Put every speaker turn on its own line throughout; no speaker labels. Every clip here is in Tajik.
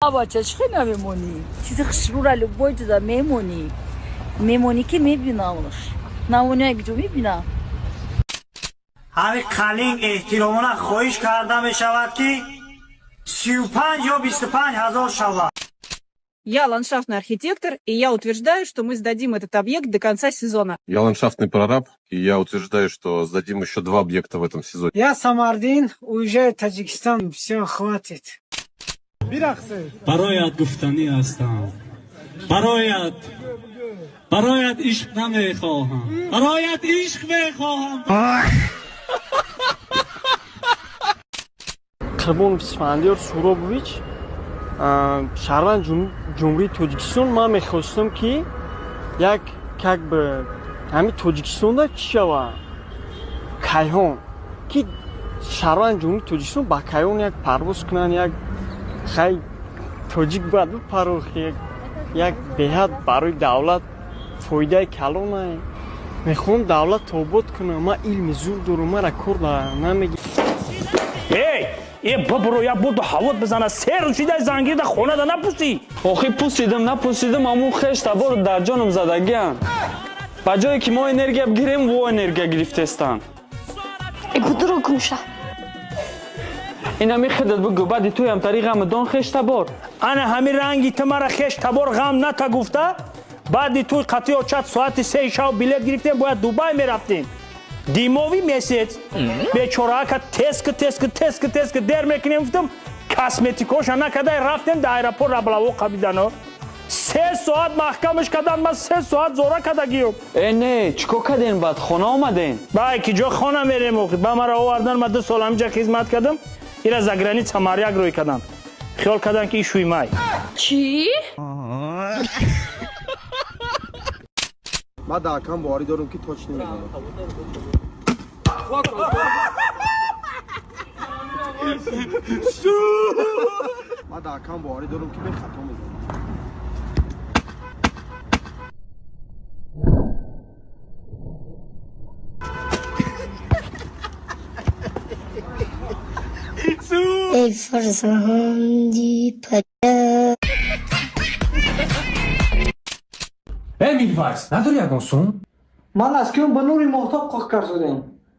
Бача, чӣ хел намемонӣ? Чизи хушрӯра, любой чиза мемонӣ. Мемонӣ ки мебинамш. Намонӣ якҷо мебинам.
Ҳамин қалинг эҳтиромона хоҳиш карда мешавад, ки 35 ё 25 ҳазор шавад.
Я ландшафтный архитектор, и я утверждаю, что мы сдадим этот объект до конца сезона.
Я ландшафтный прораб, и я утверждаю, что сдадим еще 2 объекта в этом сезоне.
Я Самардин, уезжаю в Таджикистан, все, хватит.
Бароят гуфтанӣ ҳастам. Бароят. Бароят ишқ намехоҳам. Бароят ишқ мехоҳам.
Қурбонов Исфандиёр Суробович, шаҳрванд Ҷумҳурии Тоҷикистон, ман мехостам, ки як как бы ҳамин Тоҷикистонда чӣ шава? Кайҳон. Ки шаҳрванд Ҷумҳурии Тоҷикистон ба кайҳон як парвоз кунанд, як хай тоҷик бояд бипарохи, як беҳад барои давлат фоидаи калонае. Мехоҳам давлат обод кунам, ман илми зур дорам, мара кор намегирам.
Эй, е бибуро, я буду ҳавот бизана, се рӯз шидай зангирда хонада напусӣ.
Охи пусидам, напусидам, амун хеш табор дар ҷоном задагиам. Ба ҷое ки мо энергия бигирем, во энергия гирифтестанд.
Э будуро гумша.
Ина мехедад бугу, баъди туям тари ғам дон хеш табор.
Ана ҳамин ранги ту мара хеш табор ғам ната гуфта, баъди туй қатъи очат соати 3 шав билет гирифтем, бояд Дубай мерафтем. Димови месяц бечораака теск теск теск теск дер мекунем, гуфтам косметикоша накадай, рафтем да аэропорт раблаво қабидано. 3 соат маҳкамаш кадан, ман 3 соат зора кадагиём.
Э не, чико каден баъд хона омаден?
Бай ки ҷо хона мерем охи, ба мара овардан, ман 2 сол ҳаминҷа хизмат кардам. Ира за граница маряк рӯй кадан. Хиёл кадан ки ишӯи май.
Чӣ?
Ман дар акам боварӣ дорам, ки точ намезанам. Ман дар акам боварӣ дорам, ки бехато мезанам.
Эй, фарзанди падар.
Эй, Мирвайс, надори ягон сум?
Ман аз киём ба нури моҳтоб қоқ карзудем.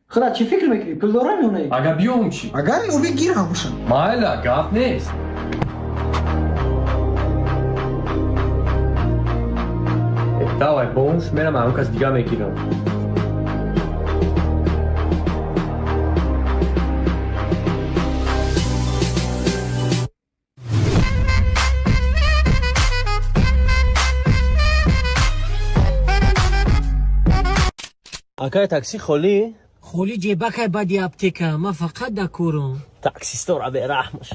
Худа чӣ фикр мекунӣ? Пул дорам ё не?
Агар биём чӣ?
Агар ёбӣ гирам бошам.
Майла, гап нест. Давай, бонш, мерам ҳамон кас дига мегирам.
Акай такси холӣ?
Холӣ ҷебакай баъди аптека, ман фақат да корам.
Таксистора бераҳмаш.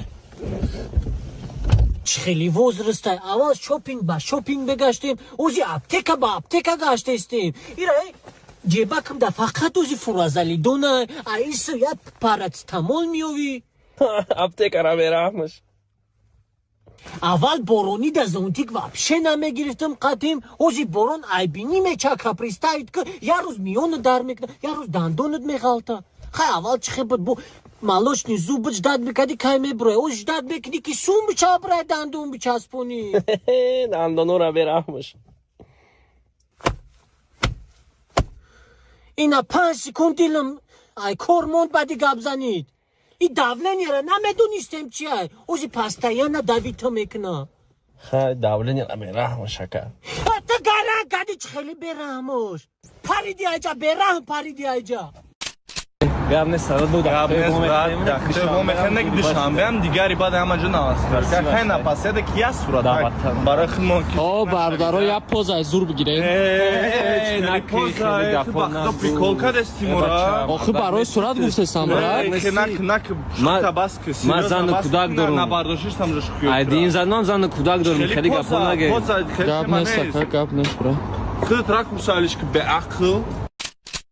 Чӣ хеле возрастай, аввал шопинг ба шопинг бегаштем, ози аптека ба аптека гаштестем. Ира ҷебакам да фақат ози фуразалидона, аису я парацетамол меёвӣ.
Аптекара бераҳмаш.
Аввал борони да зонтик вообще намегирифтам қадим, ози борон айбинӣ мечака, представит ки як рӯз миёнат дар мекунад, як рӯз дандонат меғалта. Хай аввал чӣ хел буд, бо молочный зуб ждать мекардӣ, кай мебурай, оз ждать мекунӣ ки сум бичабрай, дандон бичаспонӣ.
Дандонора бераҳмаш.
Ина 5 секунд дилам ай кор монд баъди гап занид. И давлениеро намедонистем чия, ози постоянно давита мекуна.
Хай давлениеро бераҳмаш ака.
Та гара гади чӣ хеле бераҳмош. Париди айҷа, бераҳм париди айҷа.
Гап нест, сарат буд.
Гап нест, брат. Дахте мехоҳем ки душанбеам дигари баъд ҳама ҷо наваст. Хай напаседа ки я сурат. Барои худмон ки.
О, бародаро, я поза зур бигирем.
Э, на поза, ту прикол кардести мора.
Охи барои сурат гуфтесам, брат.
Нак нак шута бас ки.
Ман зану кӯдак дорам.
Набардошиштам ҷо шухӣ.
Айдин занам зану кӯдак дорам, хеле гапо наге. Гап нест, ака, гап нест, брат.
Худат ракурс алиш ки беақл.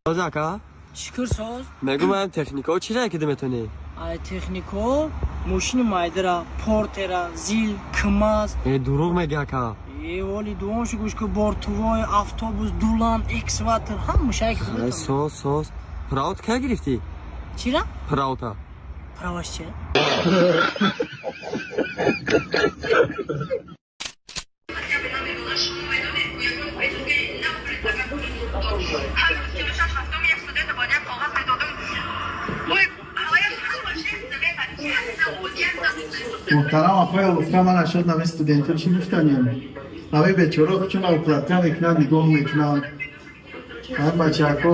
Боза ака?
Шукр соз.
Мегӯ ман техникао чӣ рая кида метонӣ?
Ай технико мошини майдара, портера, зил, кмаз.
Э, дурӯғ мегӣ ака.
Э, оли дуонши гӯш ки бортувой, автобус, дулан, экскаватор ҳамашай ки.
Соз, соз. Праут кай гирифтӣ?
Чира?
Праута.
Праваш че?
Муҳтарам апай Олуфка, ман ашод нами студентҳо чӣ гуфтанем? Ҳамаи бечора чун укладка мекунанд, нигоҳ мекунанд. Ҳар бачаҳако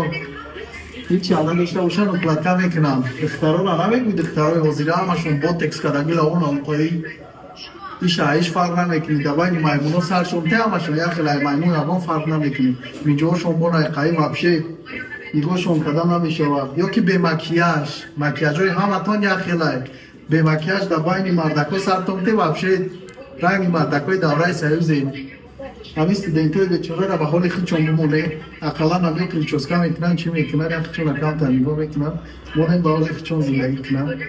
ҳеч алла дошта бошанд, укладка мекунанд. Духтарона намегӯй, духтарои ҳозира ҳамашон ботекс кардаги, лавон алқоӣ. Иша ҳеч фарқ намекунӣ. Дар байни маймуно саршон те ҳамашон як хел, ай маймун ягон фарқ намекунӣ. Миҷоҳошон бонайқаи вообще нигоҳшон карда намешавад. Ё ки бемакияж, макияжҳои ҳаматон як хелай. Бемакияж дар байни мардако сартон те вообще ранги мардакои давраи союзе. Ҳамин студентҳои бечораро ба ҳоли худшон бимонем, ақаллан ҳамё прическа мекунанд, чӣ мекунанд, як худшона камтар нигоҳ мекунанд, монем ба ҳоли худшон зиндагӣ кунанд.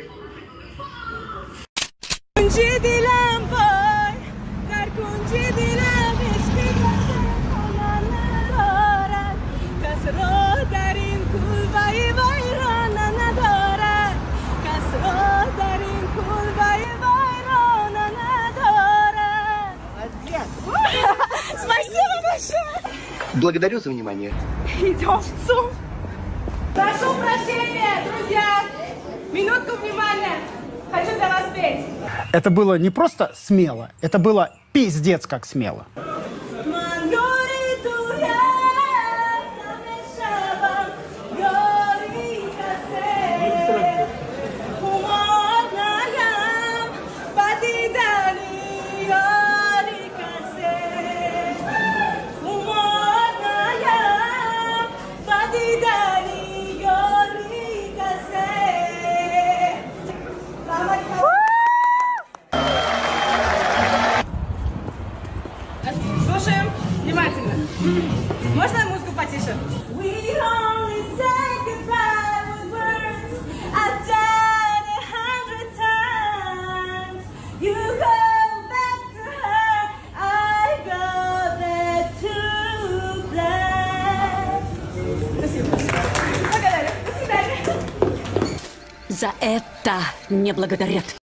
Спасибо большое!
Благодарю за внимание.
Идем в ЦУМ. Прошу прощения, друзья. Минутку внимания. Хочу для вас петь.
Это было не просто смело, это было пиздец как смело.
Слушаем внимательно. Можно музыку потише? We only say goodbye with words. I've done 100 times. You go back to her, I go back to black. Спасибо. Благодарю. До свидания.
За это не благодарят.